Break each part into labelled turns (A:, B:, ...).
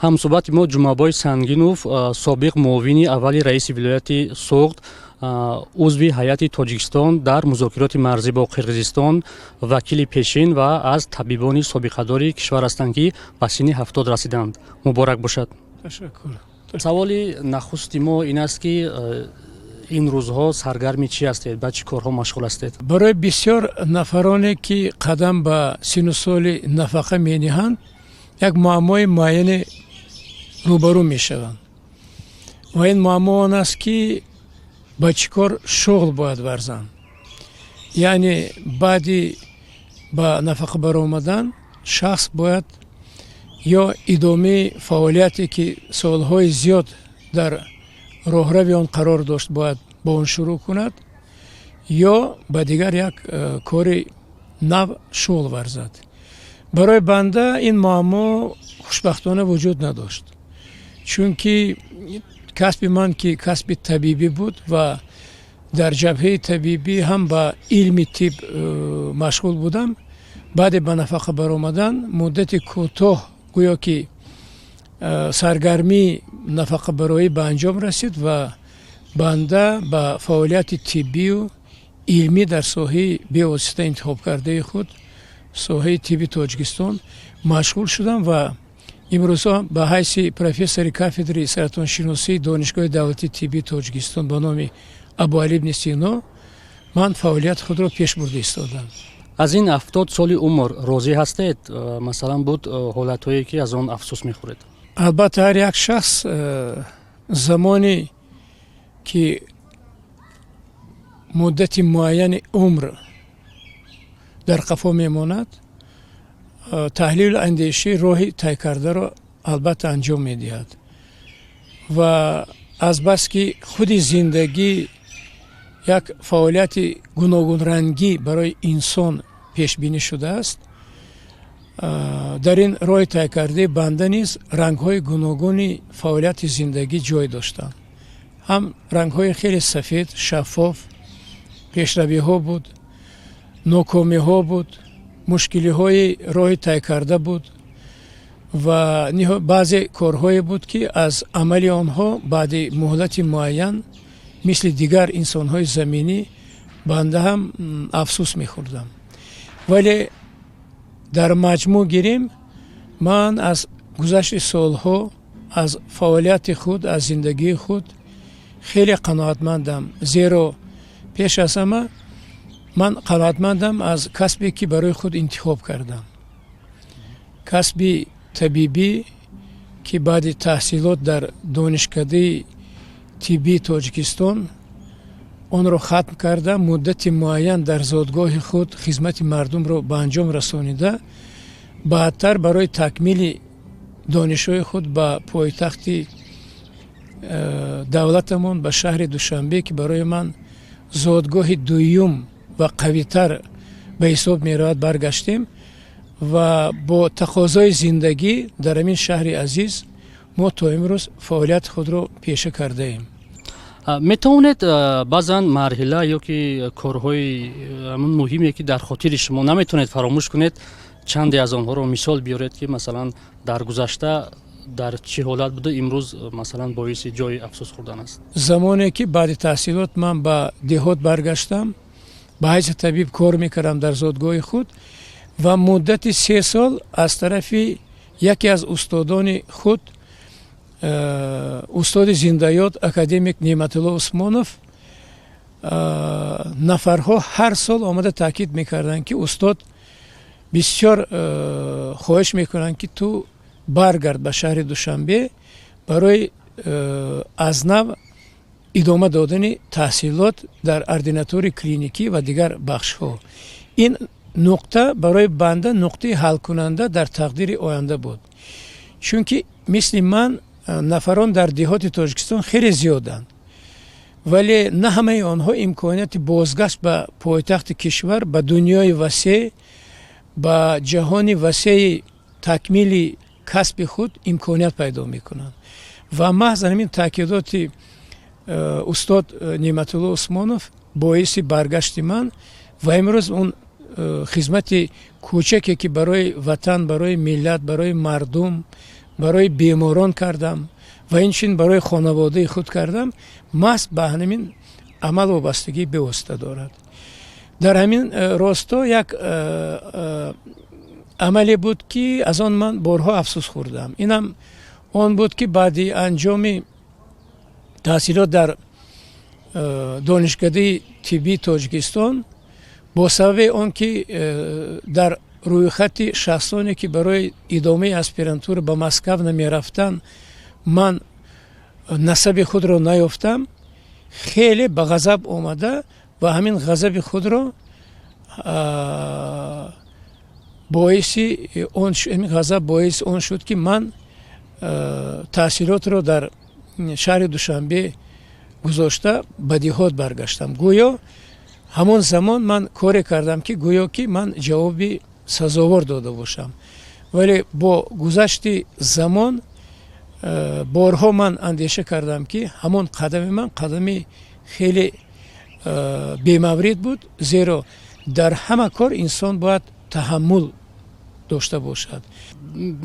A: Ҳамсӯҳбати мо Ҷумъабой Сангинов, собиқ муовини аввали раиси вилояти Суғд, узви ҳайати Тоҷикистон дар музокироти марзӣ бо Қирғизистон, вакили пешин ва аз табибони собиқадори кишвар ҳастанд, ки ба синни 70 расиданд. Муборак бошад!
B: Ташаккур.
A: Саволи нахусти мо ин аст, ки ин рӯзҳо саргарми чӣ ҳастед, ба чӣ корҳо машғул ҳастед?
B: Барои бисёр нафароне, ки қадам ба сину соли нафақа мениҳанд, як муаммои муайяне рӯбарӯ мешаванд ва ин муаммо он аст, ки ба чӣ кор шуғл бояд варзанд. Яъне баъди ба нафақа баромадан шахс бояд ё идомаи фаъолияте, ки солҳои зиёд дар роҳрави он қарор дошт, бояд бо он шурӯъ кунад ё ба дигар як кори нав шуғл варзад. Барои банда ин муаммо хушбахтона вуҷуд надошт, чунки касби ман, ки касби табибӣ буд ва дар ҷабҳаи табибӣ ҳам ба илми тиб машғул будам, баъде ба нафақа баромадан муддати кӯтоҳ гӯё ки саргармии нафақабароӣ ба анҷом расид ва банда ба фаъолияти тиббию илмӣ дар соҳаи бевосита интихобкардаи худ, соҳаи тибби Тоҷикистон, машғул шудам ва имрӯзҳо ба ҳайси профессори кафедраи саратоншиносии Донишгоҳи давлатии тиббии Тоҷикистон ба номи Абуалӣ ибни Сино ман фаъолияти худро пеш бурда истодам.
A: Аз ин 70 соли умр розӣ ҳастед? Масалан, буд ҳолатҳое, ки аз он афсӯс мехӯред?
B: Албатта, ҳар як шахс замоне ки муддати муайяни умр дар қафо мемонад, таҳлилу андешии роҳи тай кардаро албатта анҷом медиҳад. Ва азбаски худи зиндагӣ як фаъолияти гуногунрангӣ барои инсон пешбинӣ шудааст, дар ин роҳи тайкардаи банда низ рангҳои гуногуни фаъолияти зиндагӣ ҷой доштанд. Ҳам рангҳои хеле сафед, шаффоф, пешравиҳо буд, нокомиҳо буд, мушкилиҳои роҳи тай карда буд ва баъзе корҳое буд, ки аз амали онҳо баъди муҳлати муайян мисли дигар инсонҳои заминӣ банда ҳам афсӯс мехӯрдам. Вале дар маҷмӯъ гирем, ман аз гузашти солҳо, аз фаъолияти худ, аз зиндагии худ хеле қаноатмандам, зеро пеш аз ҳама ман қаноатмандам аз касбе, ки барои худ интихоб кардам, касби табибӣ, ки баъди таҳсилот дар Донишкадаи тиббии Тоҷикистон онро хатм карда, муддати муайян дар зодгоҳи худ хизмати мардумро ба анҷом расонида, баъдтар барои такмили донишҳои худ ба пойтахти давлатамон, ба шаҳри Душанбе, ки барои ман зодгоҳи дуюм ва қавитар ба ҳисоб меравад, баргаштем ва бо тақозои зиндагӣ дар ҳамин шаҳри азиз мо то имрӯз фаъолияти худро пеша кардаем.
A: Метавонед баъзан марҳила ё ки корҳои муҳиме, ки дар хотири шумо наметавонед фаромӯш кунед, чанде аз онҳоро мисол биёред, ки масалан дар гузашта дар чӣ ҳолат буда, имрӯз масалан боиси ҷои афсӯс хӯрдан аст?
B: Замоне ки баъди таҳсилот ман ба деҳот баргаштам, ба ҳайси табиб кор мекардам дар зодгоҳи худ ва муддати 3 сол аз тарафи яке аз устодони худ, устоди зиндаёд академик Неъматулло Усмонов, нафарҳо ҳар сол омада таъкид мекарданд, ки устод бисёр хоҳиш мекунанд, ки ту баргард ба шаҳри Душанбе барои аз нав идома додани таҳсилот дар ординатураи клиникӣ ва дигар бахшҳо. Ин нуқта барои банда нуқтаи ҳалкунанда дар тақдири оянда буд, чунки мисли ман нафарон дар деҳоти Тоҷикистон хеле зиёданд, вале на ҳамаи онҳо имконияти бозгашт ба пойтахти кишвар, ба дунёи васеъ, ба ҷаҳони васеи такмили касби худ имконият пайдо мекунанд. Ва маҳз ҳамин таъкидоти устод Неъматулло Усмонов боиси баргашти ман ва имрӯз он хизмати кӯчаке, ки барои ватан, барои миллат, барои мардум, Барои беморон кардам ва инчунин барои хонаводаи худ кардам, маҳз ба ҳамин амал вобастагии бевосита дорад. Дар ҳамин росто як амале буд, ки аз он ман борҳо афсӯс хӯрдам. Инам он буд, ки баъди анҷоми таҳсилот дар Донишкадаи тиббии Тоҷикистон, бо сабаби он ки дар рӯйхати шахсоне, ки барои идомаи аспирантура ба Москав намерафтанд, ман насаби худро наёфтам, хеле ба ғазаб омада ва ҳамин ғазаби худро боиси он, ҳамин ғазаб боиси он шуд, ки ман таҳсилотро дар шаҳри Душанбе гузошта, ба деҳот баргаштам. Гӯё ҳамон замон ман коре кардам, ки гӯё ки ман ҷавоби сазовор дода бошам, вале бо гузашти замон борҳо ман андеша кардам, ки ҳамон қадами ман қадами хеле бемаврид буд, зеро дар ҳама кор инсон бояд таҳаммул дошта бошад.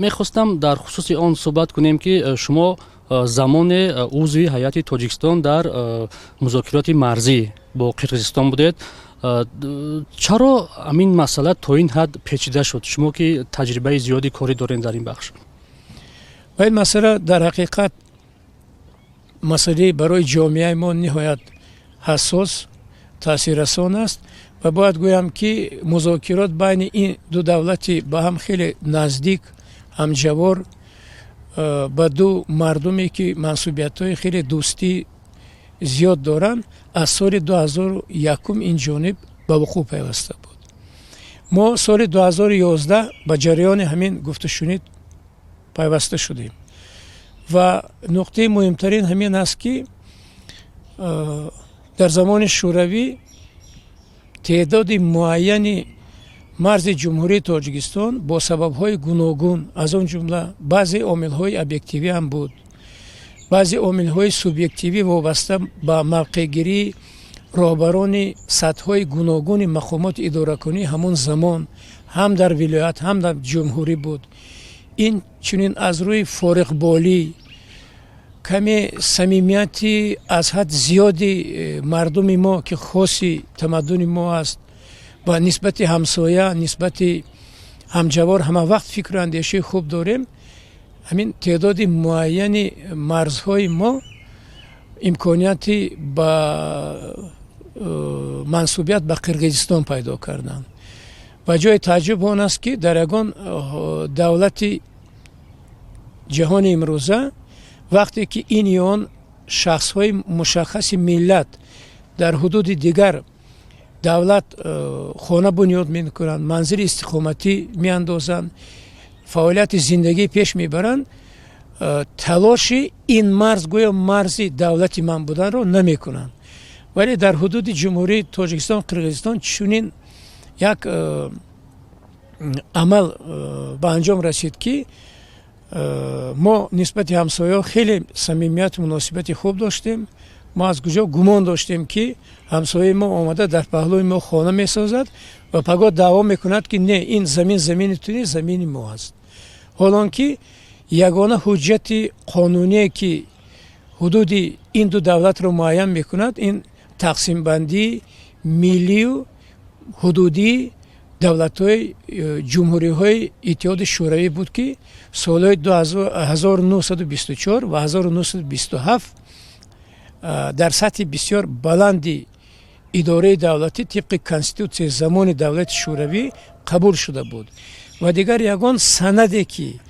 A: Мехостам дар хусуси он суҳбат кунем, ки шумо замоне узви ҳайати Тоҷикистон дар музокироти марзӣ бо Қирғизистон будед. Чаро ҳамин масъала то ин ҳад печида шуд, шумо ки таҷрибаи зиёди корӣ доред дар ин бахш?
B: Ва ин масъала дар ҳақиқат масъалаи барои ҷомеаи мо ниҳоят ҳассос, таъсиррасон аст. Ва бояд гӯям, ки музокирот байни ин ду давлати ба ҳам хеле наздик, ҳамҷавор, ба ду мардуме, ки мансубиятҳои хеле дӯстӣ зиёд доранд, аз соли 2001 ин ҷониб ба вуқӯъ пайваста буд. Мо соли 2011 ба ҷараёни ҳамин гуфтушунид пайваста шудем. Ва нуқтаи муҳимтарин ҳамин аст, ки дар замони Шӯравӣ теъдоди муайяни марзи Ҷумҳурии Тоҷикистон бо сабабҳои гуногун, аз он ҷумла баъзе омилҳои объективӣ ҳам буд, баъзе омилҳои субъективӣ вобаста ба мавқеъгирии роҳбарони сатҳҳои гуногуни мақомоти идоракунӣ ҳамон замон ҳам дар вилоят, ҳам дар ҷумҳурӣ буд, ин чунин аз рӯи фориғболӣ, каме самимияти аз ҳад зиёди мардуми мо, ки хоси тамаддуни мо аст, ва нисбати ҳамсоя, нисбати ҳамҷавор ҳама вақт фикру андешаи хуб дорем, ҳамин теъдоди муайяни марзҳои мо имконияти ба мансубият ба Қирғизистон пайдо карданд. Ва ҷои тааҷҷуб он аст, ки дар ягон давлати ҷаҳони имрӯза, вақте ки ин ё он шахсҳои мушаххаси миллат дар ҳудуди дигар давлат хона бунёд мекунанд, манзили истиқоматӣ меандозанд, фаъолияти зиндагӣ пеш мебаранд, талоши ин марз гӯё марзи давлати ман буданро намекунанд. Вале дар ҳудуди Ҷумҳурии Тоҷикистон, Қирғизистон чунин як амал ба анҷом расид, ки мо нисбати ҳамсояҳо хеле самимияту муносибати хуб доштем. Мо аз куҷо гумон доштем, ки ҳамсояи мо омада дар паҳлӯи мо хона месозад ва пагоҳ даъво мекунад, ки не, ин замин замини ту нест, замини мо аст, ҳолон ки ягона ҳуҷҷати қонуние, ки ҳудуди ин ду давлатро муайян мекунад, ин тақсимбандии миллию ҳудудии давлатҳои ҷумҳуриҳои Иттиҳоди Шӯравӣ буд, ки солҳои 1924 ва 1927 дар сатҳи бисёр баланди идораи давлатӣ тибқи конститутсияи замони давлати Шӯравӣ қабул шуда буд. Ва дигар ягон санаде, ки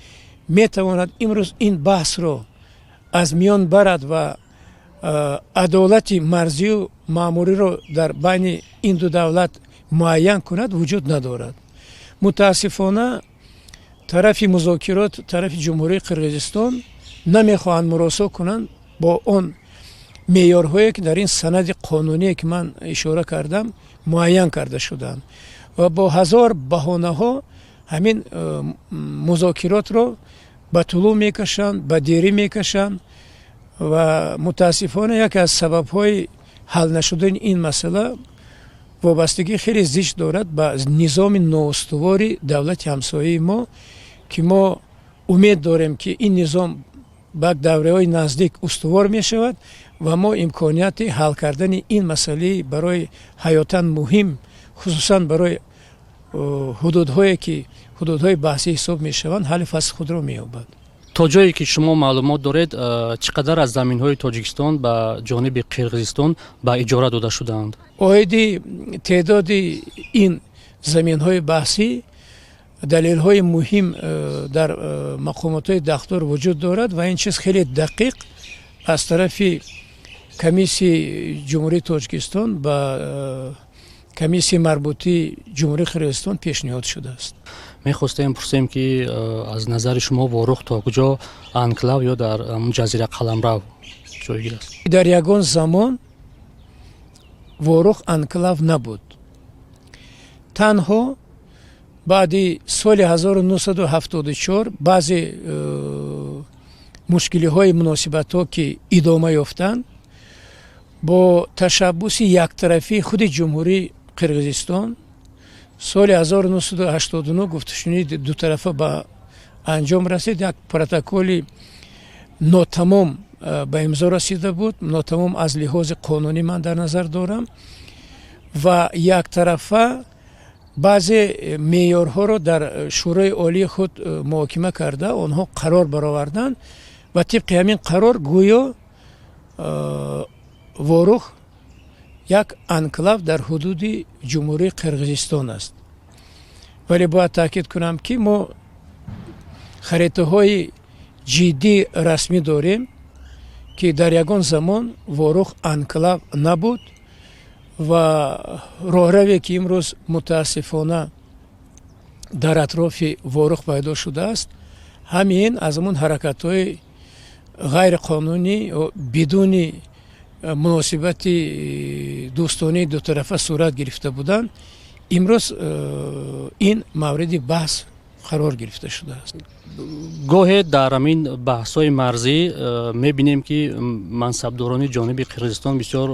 B: метавонад имрӯз ин баҳсро аз миён барад ва адолати марзию маъмуриро дар байни ин ду давлат муайян кунад, вуҷуд надорад. Мутаассифона, тарафи музокирот, тарафи Ҷумҳурии Қирғизистон намехоҳанд муросо кунанд бо он меъёрҳое, ки дар ин санади қонуние, ки ман ишора кардам, муайян карда шуданд, ва бо ҳазор баҳонаҳо ҳамин музокиротро ба тулӯъ мекашанд, ба дерӣ мекашанд. Ва мутаассифона, яке аз сабабҳои ҳал нашудани ин масъала вобастагӣ хеле зич дорад ба низоми ноустувори давлати ҳамсояи мо, ки мо Умед дорем, ки ин низом ба давраҳои наздик устувор мешавад ва мо имконияти ҳал кардани ин масъалаи барои ҳаётан муҳим, хусусан барои ҳудудҳое, ки ҳудудҳои баҳсӣ ҳисоб мешаванд, ҳалли фасли худро меёбад.
A: То ҷое ки шумо маълумот доред, чӣ қадар аз заминҳои Тоҷикистон ба ҷониби Қирғизистон ба иҷора дода шудаанд?
B: Оиди теъдоди ин заминҳои баҳсӣ далелҳои муҳим дар мақомотҳои дахлдор вуҷуд дорад ва ин чиз хеле дақиқ аз тарафи комиссияи Ҷумҳурии Тоҷикистон ба комиссияи марбутии Ҷумҳурии Қирғизистон пешниҳод шудааст.
A: Мехостем пурсем, ки аз назари шумо Ворух то куҷо анклав ё дар ҷазира қаламрав ҷойгир аст?
B: Дар ягон замон Ворух анклав набуд. Танҳо баъди соли 1974 баъзе мушкилиҳои муносибатҳо, ки идома ёфтанд, бо ташаббуси яктарафии худи Ҷумҳурии Қирғизистон соли 1989 гуфтушуниди дутарафа ба анҷом расид. Як протоколи нотамом ба имзо расида буд, нотамом аз лиҳози қонунӣ ман дар назар дорам, ва яктарафа баъзе меъёрҳоро дар Шӯрои Олии худ муҳокима карда, онҳо қарор бароварданд ва тибқи ҳамин қарор гӯё Ворух як анклав дар ҳудуди Ҷумҳурии Қирғизистон аст. Вале бояд таъкид кунам, ки мо харитаҳои ҷиддии расмӣ дорем, ки дар ягон замон Ворух анклав набуд ва роҳраве, ки имрӯз мутаассифона дар атрофи Ворух пайдо шудааст, ҳамин аз ҳамун ҳаракатҳои ғайриқонунӣ, бидуни муносибати дӯстонии дутарафа сурат гирифта буданд. Имрӯз ин мавриди баҳс қарор гирифта шудааст.
A: Гоҳе дар ҳамин баҳсҳои марзӣ мебинем, ки мансабдорони ҷониби Қирғизистон бисёр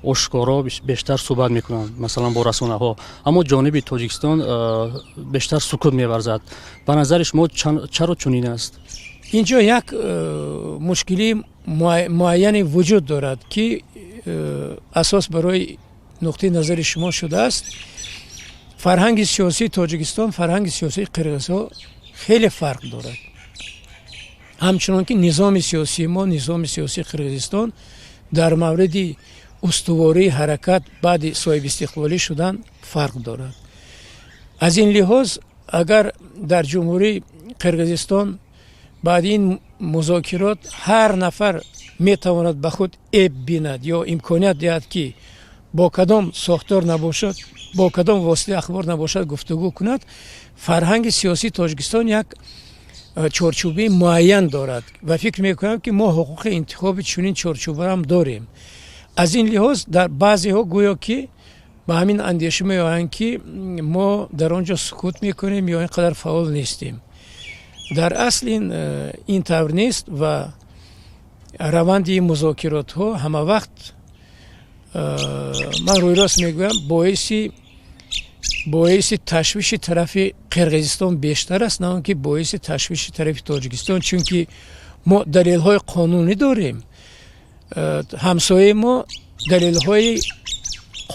A: ошкоро бештар суҳбат мекунанд, масалан бо расонаҳо, аммо ҷониби Тоҷикистон бештар сукут меварзад. Ба назари шумо, чаро чунин аст?
B: Инҷо як мушкилии муайяне вуҷуд дорад, ки асос барои нуқтаи назари шумо шудааст. Фарҳанги сиёсии Тоҷикистон, фарҳанги сиёсии қирғизҳо хеле фарқ дорад, ҳамчунон ки низоми сиёсии мо, низоми сиёсии Қирғизистон дар мавриди устувории ҳаракат баъди соҳибистиқлолӣ шудан фарқ дорад. Аз ин лиҳоз, агар дар Ҷумҳурии Қирғизистон баъди ин музокирот ҳар нафар метавонад ба худ эб бинад ё имконият диҳад, ки бо кадом сохтор набошад, бо кадом воситаи ахбор набошад, гуфтугӯ кунад, фарҳанги сиёсии Тоҷикистон як чорчӯбаи муайян дорад ва фикр мекунам, ки мо ҳуқуқи интихоби чунин чорчӯбаам дорем. Аз ин лиҳоз, дар баъзеҳо гӯё ки ба ҳамин андеша меоянд, ки мо дар он ҷо сукут мекунем ё ин қадар фаъол нестем. Дар асл ин тавр нест ва раванди музокиротҳо ҳама вақт, ман рӯйрост мегӯям, боиси ташвиши тарафи Қирғизистон бештар аст, на он ки боиси ташвиши тарафи Тоҷикистон, чунки мо далелҳои қонунӣ дорем, ҳамсояи мо далелҳои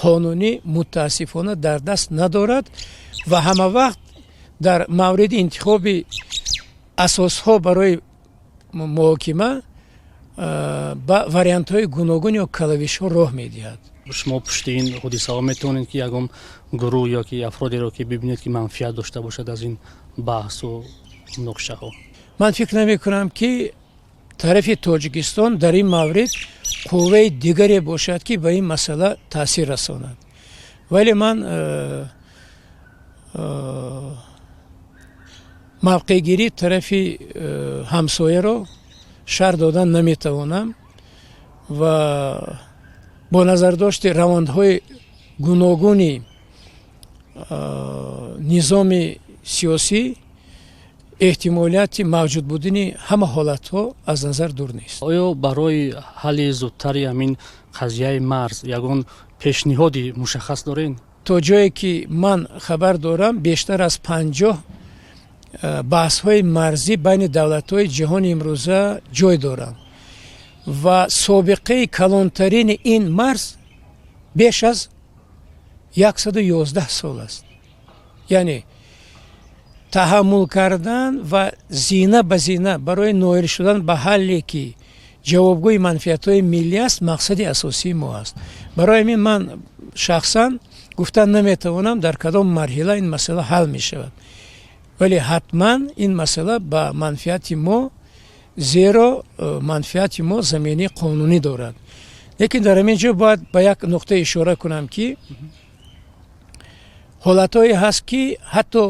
B: қонунӣ мутаассифона дар даст надорад ва ҳама вақт дар мавриди интихоби асосҳо барои муҳокима ба вариантҳои гуногун ё калавишҳо роҳ медиҳад.
A: Шумо пушти ин ҳодисаҳо метавонед, ки ягон гурӯҳ ё ки афродеро ки бибинед, ки манфиат дошта бошад аз ин баҳсу муноқишаҳо?
B: Ман фикр намекунам, ки тарафи Тоҷикистон дар ин маврид қувваи дигаре бошад, ки ба ин масъала таъсир расонад, вале ман мавқеъгирии тарафи ҳамсояро шарҳ додан наметавонам ва бо назардошти равандҳои гуногуни низоми сиёсӣ эҳтимолияти мавҷуд будани ҳама ҳолатҳо аз назар дур нест.
A: Оё барои ҳалли зудтари ҳамин қазияи марз ягон пешниҳоди мушаххас доред?
B: То ҷое ки ман хабар дорам, бештар аз 50 Баҳсҳои марзӣ байни давлатҳои ҷаҳони имрӯза ҷой доранд ва собиқаи калонтарини ин марз беш аз 111 сол аст. Яъне таҳаммул кардан ва зина ба зина барои ноил шудан ба ҳалле, ки ҷавобгӯи манфиатҳои миллӣ аст, мақсади асосии мо аст. Барои ҳамин ман шахсан гуфтан наметавонам, дар кадом марҳила ин масъала ҳал мешавад, вале ҳатман ин масъала ба манфиати мо, зеро манфиати мо заминаи қонунӣ дорад. Лекин дар ҳамин ҷо бояд ба як нуқта ишора кунам, ки ҳолатҳое ҳаст, ки ҳатто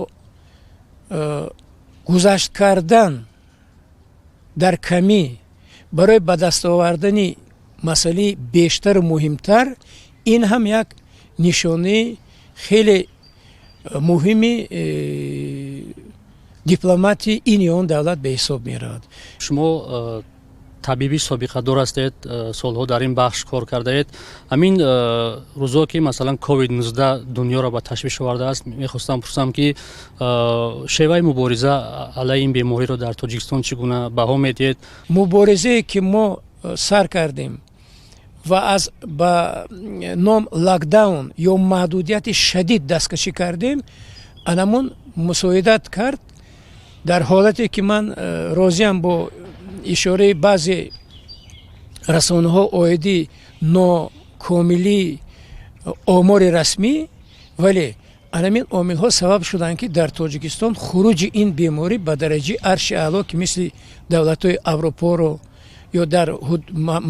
B: гузашт кардан дар камӣ барои ба даст овардани масъалаи бештару муҳимтар, ин ҳам як нишонаи хеле муҳими дипломатии ин ё он давлат ба ҳисоб меравад.
A: Шумо табиби собиқадор ҳастед, солҳо дар ин бахш кор кардаед. Ҳамин рӯзо, ки масалан COVID-19 дунёро ба ташвиш овардааст, мехостам пурсам, ки шеваи мубориза алайҳи ин бемориро дар Тоҷикистон чӣ гуна баҳо медиҳед?
B: Муборизае, ки мо сар кардем ва аз ба ном локдаун ё маҳдудияти шадид дасткашӣ кардем, анамун мусоидат кард дар ҳолате, ки ман розиам бо ишораи баъзе расонаҳо оиди нокомилии омори расмӣ, вале анамин омилҳо сабаб шуданд, ки дар Тоҷикистон хуруҷи ин беморӣ ба дараҷаи арши аъло, ки мисли давлатҳои Аврупоро ё дар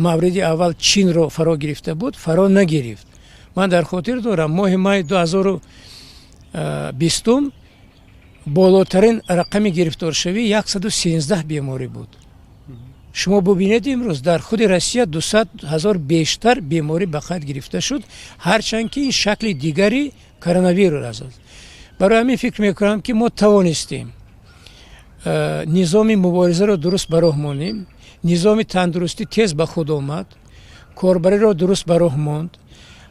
B: мавриди аввал Чинро фаро гирифта буд, фаро нагирифт. Ман дар хотир дорам, моҳи майи 2020 болотарин рақами гирифторшавӣ 113 беморӣ буд. Шумо бубинед, имрӯз дар худи Россия 200 ҳазор бештар беморӣ ба қайд гирифта шуд, ҳарчанд ки ин шакли дигари коронавирус аст. Барои ҳамин фикр мекунам, ки мо тавонистем низоми муборизаро дуруст ба роҳ монем, низоми тандурустӣ тез ба худ омад, корбариро дуруст ба роҳ монд.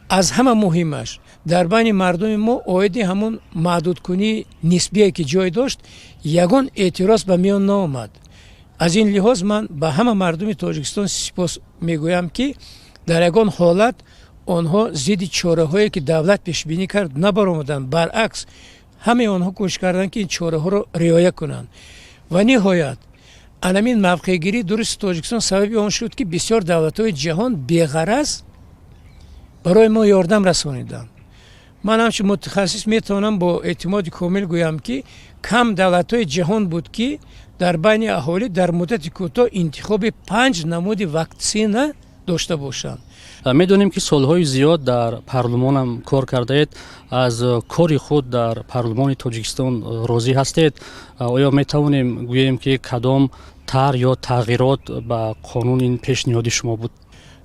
B: Аз ҳама муҳимаш, дар байни мардуми мо оиди ҳамун маҳдудкунии нисбие, ки ҷой дошт, ягон эътироз ба миён наомад. Аз ин лиҳоз ман ба ҳама мардуми Тоҷикистон сипос мегӯям, ки дар ягон ҳолат онҳо зидди чораҳое, ки давлат пешбинӣ кард, набаромаданд. Баръакс, ҳамаи онҳо кӯшиш карданд, ки ин чораҳоро риоя кунанд. Ва ниҳоят, анамин мавқеъгирии дурусти Тоҷикистон сабаби он шуд, ки бисёр давлатҳои ҷаҳон беғараз барои мо ёрдам расониданд. Ман ҳамчун мутахассис метавонам бо эътимоди комил гӯям, ки кам давлатҳои ҷаҳон буд, ки дар байни аҳолӣ дар муддати кӯтоҳ интихоби панҷ намуди ваксина дошта бошанд.
A: Медонем, ки солҳои зиёд дар парлумонам кор кардаед. Аз кори худ дар парлумони Тоҷикистон розӣ ҳастед? Оё метавонем гӯем, ки кадом тарҳ ё тағйирот ба қонун ин пешниҳоди шумо буд?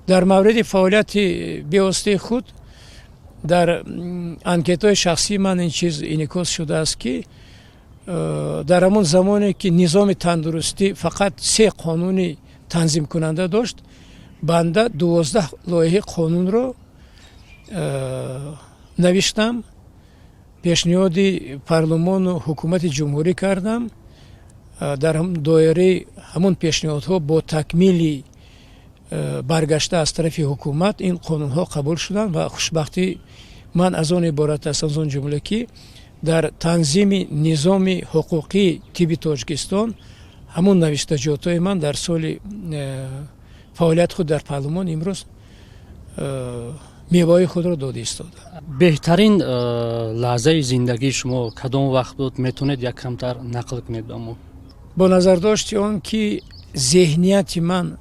B: Дар мавриди фаъолияти бевоситаи худ дар анкетаҳои шахсии ман ин чиз инъикос шудааст, ки дар ҳамон замоне, ки низоми тандурустӣ фақат се қонуни танзимкунанда дошт, банда 12 лоиҳаи қонунро навиштам, пешниҳоди парлумону ҳукумати ҷумҳурӣ кардам. Дар доираи ҳамон пешниҳодҳо бо такмили баргашта аз тарафи ҳукумат ин қонунҳо қабул шуданд. Ва хушбахтӣ ман аз он иборат аст, аз он ҷумла, ки дар танзими низоми ҳуқуқии тибби Тоҷикистон ҳамон навиштаҷотҳои ман дар соли фаъолияти худ дар парлумон имрӯз меваҳои худро дода истода.
A: Беҳтарин лаҳзаи зиндагии шумо кадом вақт буд? Метавонед як камтар нақл кунед ба мо?
B: Бо назардошти он, ки зеҳнияти ман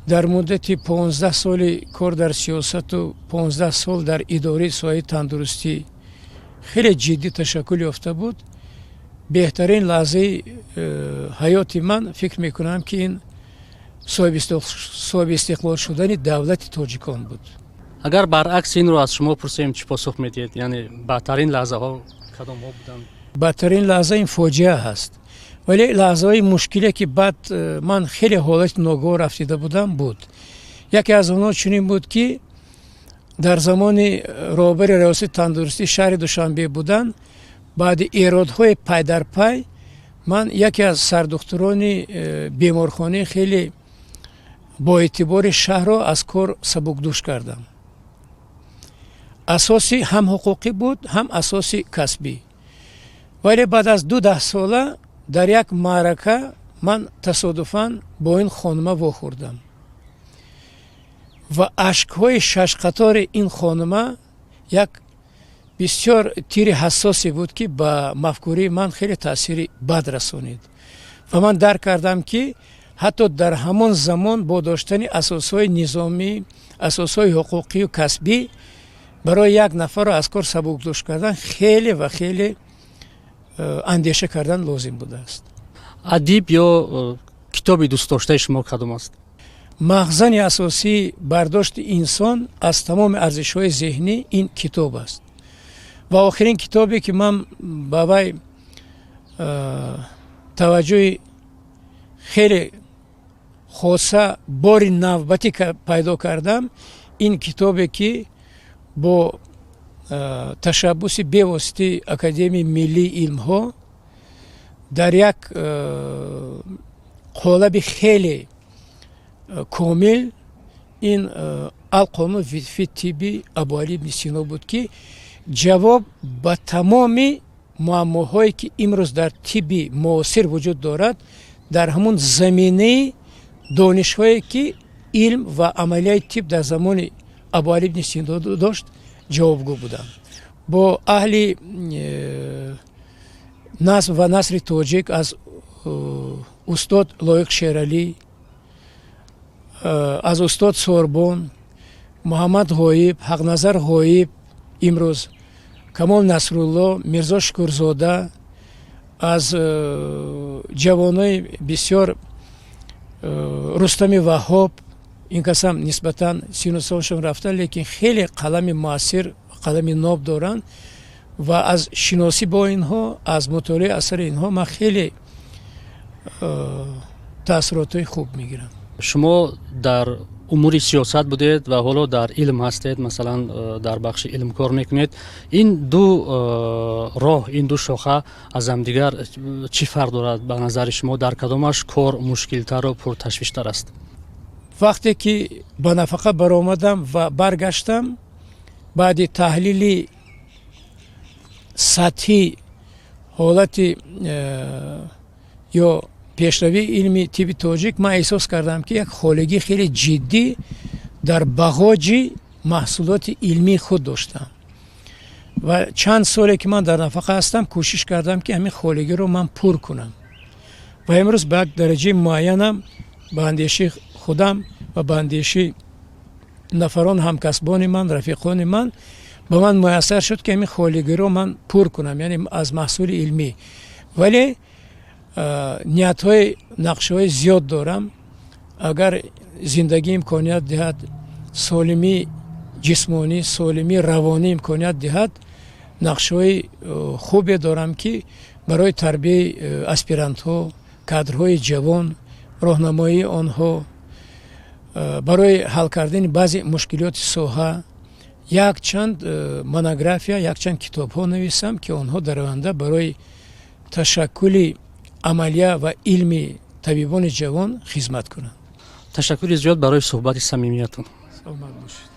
B: дар муддати 15 соли кор дар сиёсату 15 сол дар идораи соҳаи тандурустӣ хеле ҷиддӣ ташаккул ёфта буд, беҳтарин лаҳзаи ҳаёти ман, фикр мекунам, ки ин соҳиби истиқлол шудани давлати тоҷикон буд.
A: Агар баръакс инро аз шумо пурсем, чӣ посух медиҳед? Яъне бадтарин лаҳзаҳо кадомҳо буданд?
B: Бадтарин лаҳза ин фоҷиа ҳаст, вале лаҳзаҳои мушкиле, ки баъд ман хеле ҳолати ногувор афтида будам, буд. Яке аз онҳо чунин буд, ки дар замони роҳбари раёсати тандурустии шаҳри Душанбе будан. Баъди эродҳои пайдарпай ман яке аз сардухтурони беморхонаи хеле боэътибори шаҳрро аз кор сабукдӯш кардам. Асоси ҳам ҳуқуқӣ буд, ҳам асоси касбӣ. Вале баъд аз 2 даҳсола дар як маърака ман тасодуфан бо ин хонума вохӯрдам ва ашкҳои шашқатори ин хонума як бисёр тири ҳассосе буд, ки ба мафкурии ман хеле таъсири бад расонид. Ва ман дарк кардам, ки ҳатто дар ҳамон замон бо доштани асосҳои низомӣ, асосҳои ҳуқуқию касбӣ барои як нафарро аз кор сабукдӯш кардан хеле ва хеле андеша кардан лозим будааст.
A: Адиб ё китоби дӯстдоштаи шумо кадом аст?
B: Мағзани асосии бардошти инсон аз тамоми арзишҳои зеҳнӣ ин китоб аст. Ва охирин китобе, ки ман ба вай таваҷҷӯҳи хеле хоса бори навбатӣ пайдо кардам, ин китобе, ки бо ташаббуси бевоситаи Академияи миллии илмҳо дар як қолаби хеле комил, ин «Алқонун фи тибби» Абуалӣ ибни Сино буд, ки ҷавоб ба тамоми муаммоҳое, ки имрӯз дар тибби муосир вуҷуд дорад, дар ҳамун заминаи донишҳое, ки илм ва амалияи тиб дар замони Абуалӣ ибни Сино дошт, ҷавобгӯ буданд. Бо аҳли назм ва насри тоҷик, аз устод Лоиқ Шералӣ, аз устод Сорбон, Муҳаммад Ғоиб, Ҳақназар Ғоиб, имрӯз Камол Насрулло, Мирзо Шукурзода, аз ҷавонои бисёр Рустами Ваҳҳоб, ин касам нисбатан сину солшон рафта, лекин хеле қалами муассир, қалами ноб доранд. Ва аз шиносӣ бо инҳо, аз мутолиаи асари инҳо ман хеле таассуротҳои хуб мегирам.
A: Шумо дар умури сиёсат будед ва ҳоло дар илм ҳастед, масалан, дар бахши илм кор мекунед. Ин ду роҳ, ин ду шоха аз ҳамдигар чӣ фарқ дорад? Ба назари шумо, дар кадомаш кор мушкилтару пурташвиштар аст?
B: Вақте ки ба нафақа баромадам ва баргаштам, баъди таҳлили сатҳӣ ҳолати ё пешравии илми тибби тоҷик, ман эҳсос кардам, ки як холигӣ хеле ҷиддӣ дар бағоҷи маҳсулоти илмии худ доштам. Ва чанд соле ки ман дар нафақа ҳастам, кӯшиш кардам, ки ҳамин холигиро ман пур кунам. Ва имрӯз ба як дараҷаи муайянам, ба андешаи худам ва ба андешаи нафарон, ҳамкасбони ман, рафиқони ман, ба ман муяссар шуд, ки ҳамин холигиро ман пур кунам, яъне аз маҳсули илмӣ. Вале ниятҳои, нақшаҳои зиёд дорам. Агар зиндагӣ имконият диҳад, солимии ҷисмонӣ, солимии равонӣ имконият диҳад, нақшаҳои хубе дорам, ки барои тарбияи аспирантҳо, кадрҳои ҷавон, роҳнамоии онҳо, барои ҳал кардани баъзе мушкилиёти соҳа якчанд монография, якчанд китобҳо нависам, ки онҳо дар оянда барои ташаккули амалия ва илми табибони ҷавон хизмат кунанд.
A: Ташаккури зиёд барои суҳбати самимиятон.
B: Саломат бошед.